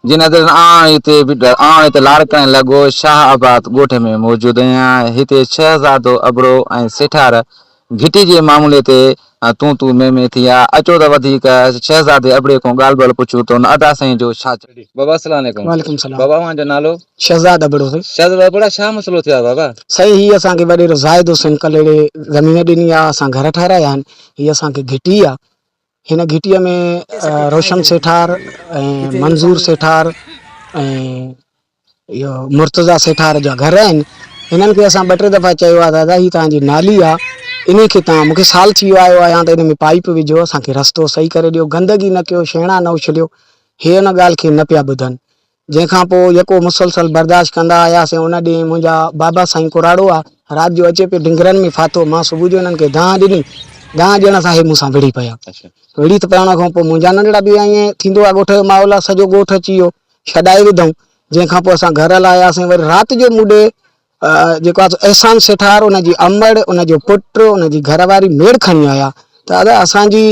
جي نظر آئون هتي آئون هتي لاڙڪاڻي لڳو شاهه آباد ڳوٺ ۾ موجود آهيان هتي شهزادو ابڙو ۽ سيٺار گهٽي جي معاملي تي تون تون مين مين ٿي آ اچو ته وڌيڪ شهزادي ابڙي کان ڳالهه ٻولهه پڇون ته ان ادا سائين جو ڇا چوڻ. بابا السلام عليڪم. وعليڪم السلام. بابا اوهان جو نالو؟ شهزاد ابڙو سائين. شهزاد ابڙا ڇا مسئلو ٿيو آ بابا؟ سائين هي اسان کي وڏيرو زاهد حسين ڪليڙي زمين ڏني آ اسان گهر ٺهرايا آهن هي اسان کي گهٽي آ هن گهٽيء ۾ روشن سيٺار ۽ منظور سيٺار ۽ اهو مرتضيٰ سيٺار جا گهر آهن. هنن کي اسان ٻه ٽي دفعا چيو آهي دادا هي توهان جي نالي آهي انهي کي توهان مون کي سال ٿي ويو آيو آهيان ته ان ۾ پائيپ وجهو اسان کي رستو صحيح ڪري ڏيو گندگي نه ڪيو شيڻا نه اڇليو هي ان ڳالهه کي نه پيا ٻڌن. جنهن کان پوء يڪو مسلسل برداشت ڪندا آياسين. ان ڏينهن منهنجا بابا سائين ڪراڙو آ، رات جو اچي پيو ڊنگرن ۾ ڦاٿو. مان صبح جو انهن کي دانهن ڏني. دانهن ڏيڻ سان هي مون سان وڙهي پيا. وڙهي پوڻ کان پوء منهنجا ننڍڙا به ائين ٿيندو آ ڳوٺ جو ماحول آ، سڄو ڳوٺ اچي ويو، ڇڏائي وڌائون. جنهن کان پوء اسان گهر هليا آياسين. وري رات جو مون ڏي جيڪو آ سو احسان سيٺار، ان جي امڙ، ان جو پٽ، ان جي گهر واري ميڙ کڻي آيا ته ادا اسان جي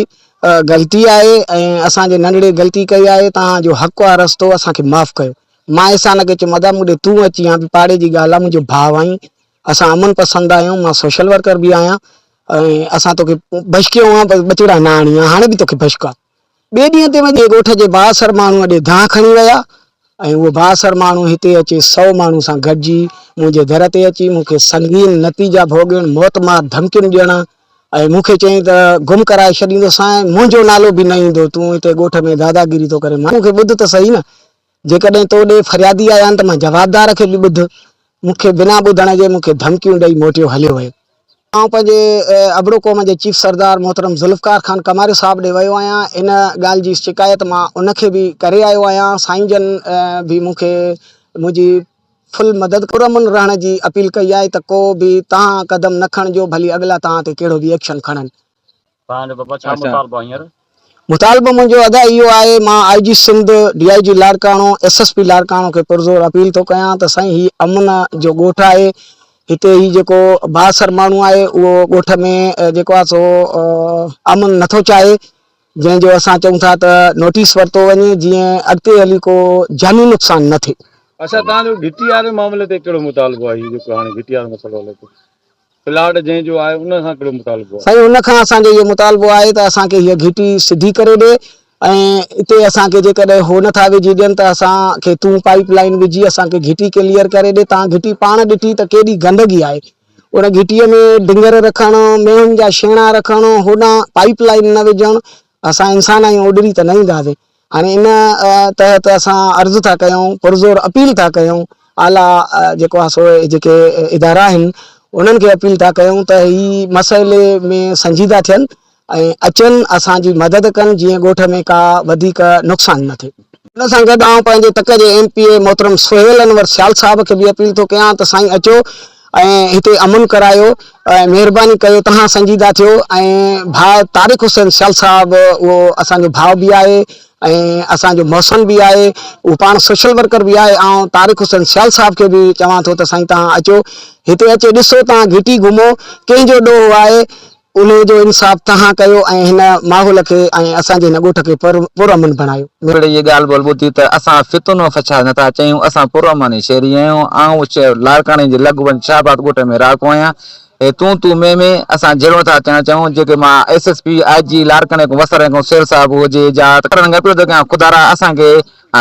غلطي آهي ۽ اسان جي ننڍڙي غلطي ڪئي آهي توهان جو حق آ رستو اسان کي معاف ڪيو. مان احسان کي چيم ادا مون ڏي تون اچي هان به پاڙي جي ڳالهه آ منهنجو ڀاء آهين اسان امن پسند آهيون مان سوشل ورڪر به آهيان ۽ اسان توکي بشڪيو هان پر ٻچڙا نه آڻي هان هاڻي به توکي بشڪ آ. ٻئي ڏينهن تي وڃي ڳوٺ جي بااثر ماڻهوء ڏي دانهن کڻي ويا ۽ اهو بااثر ماڻهو هتي اچي سئو ماڻهو سان گڏجي منهنجي در تي اچي مون کي سنگين نتيجا ڀوڳڻ، موتمار ڌمڪين ڏيڻ ۽ مون کي چيائين ته گم ڪرائي ڇڏيندوسانء، منهنجو نالو به نه ايندو، تون هتي ڳوٺ ۾ داداگيري ٿو ڪرين، مون کي ٻڌ ته سهي نه، جيڪڏهن تو ڏي فريادي آيا آهن ته مان جوابدار کي به ٻڌ. مون کي بنا ٻڌڻ جي مون کي ڌمڪيون ڏئي موٽيو هليو ويو. آئون پنهنجي ابڙو قوم جي چيف سردار محترم ذوالفقار خان ڪماريو صاحب ڏي ويو آهيان. ان ڳالهه جي شڪايت مان ان کي به ڪري آيو آهيان. سائين جن به مون کي منهنجي فل مدد پرامن رهڻ جي اپيل ڪئي آهي ته ڪو به تهان قدم نه کڻجو ڀلي اڳلا تهان تي ڪهڙو به ايڪشن کڻن. توهان جو بابا ڇا مطالبو آهي هينئر؟ مطالبو منهنجو ادا اهو آهي مان آء جي سنڌ، ڊي I جي Larkana, S S P Larkana کي پرزور اپيل ٿو ڪيان ته سائين هي امن جو ڳوٺ آهي هتي هي جيڪو بااثر ماڻهو آهي اهو ڳوٺ ۾ جيڪو آهي سو امن نٿو چاهي جنهن جو اسان چئون ٿا ته نوٽيس ورتو وڃي جيئن اڳتي هلي ڪو جاني نقصان نه ٿئي. اڇا توهان جو گهٽي واري معاملي تي ڪهڙو مطالبو آهي هي جيڪو هاڻي گهٽي وارو مسئلو هلي ٿو. پلاٽ جنهن جو آهي ان کان ڪهڙو مطالبو آهي؟ سائين ان کان اسان جو اهو مطالبو آهي ته اسان کي هيء گهٽي سڌي ڪري ڏي ۽ اتي اسان کي جيڪڏهن هو نٿا وجهي ڏين ته اسان کي تون پائيپ لائين وجهي اسان کي گهٽي ڪليئر ڪري ڏي تان گهٽي پاڻ ڏٺي ته ڪيڏي گندگي آهي ان گهٽيء ۾ ڊنگر رکڻ مينهن جا شيڻا رکڻ هوڏانهن پائيپ لائين نه وجهڻ اسان انسان آهيون اڏري ته نه اينداسين هاڻي ان تحت اسان عرض ٿا ڪيون، پرزور اپيل ٿا ڪيون، اعليٰ جيڪو آهي سو جيڪي ادارا آهن انهن کي اپيل ٿا ڪيون ته هي مسئلي ۾ سنجيده ٿين ۽ اچن اسان جي مدد ڪن جيئن ڳوٺ ۾ ڪا وڌيڪ نقصان نه ٿئي. ان سان گڏ آئون پنهنجي تڪ جي ايم پي اي محترم سهيل انور سيال صاحب کي به اپيل ٿو ڪيان ته سائين اچو ۽ هتي امن ڪرايو ۽ مهرباني ڪيو توهان سنجيده ٿيو ۽ ڀاء طارق حسين سيال صاحب اهو اسان جو ڀاء به آهي ۽ اسان جو محسن به آهي اهو پاڻ سوشل ورڪر به آهي آئون طارق حسين سيال صاحب کي به چوان ٿو ته سائين توهان اچو هتي اچي ڏسو توهان گهٽي گهمو ڪنهن جو ڏوهه آهي انهيء جو انصاف توهان ڪيو ۽ هن ماحول کي ۽ اسان جي هن ڳوٺ کي پرامن بڻايو. مڙئي هيء ڳالهه ٻولهه ٻڌي ته اسان فتنو فڇاد نٿا چاهيون، اسان پرامن شهري آهيون. آئون لاڙڪاڻي جي لڳ وڃ شاهه آباد ڳوٺ ۾ رهاڪو آهيان. هي تون تون مين مين اسان جهيڙو نٿا چاهڻ چاهيون. جيڪي مان ايس ايس پي، آء جي لاڙڪاڻي کان وسارين کان سير صاحب هجي جا ڪرڻ کان اپيل ٿو ڪيان خدارا اسان کي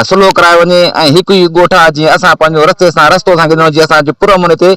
صلح ڪرايو وڃي ۽ هڪ ئي ڳوٺ آهي جيئن اسان پنهنجو رستي سان رستو اسان کي ڏنو جيئن اسان پرامن هتي.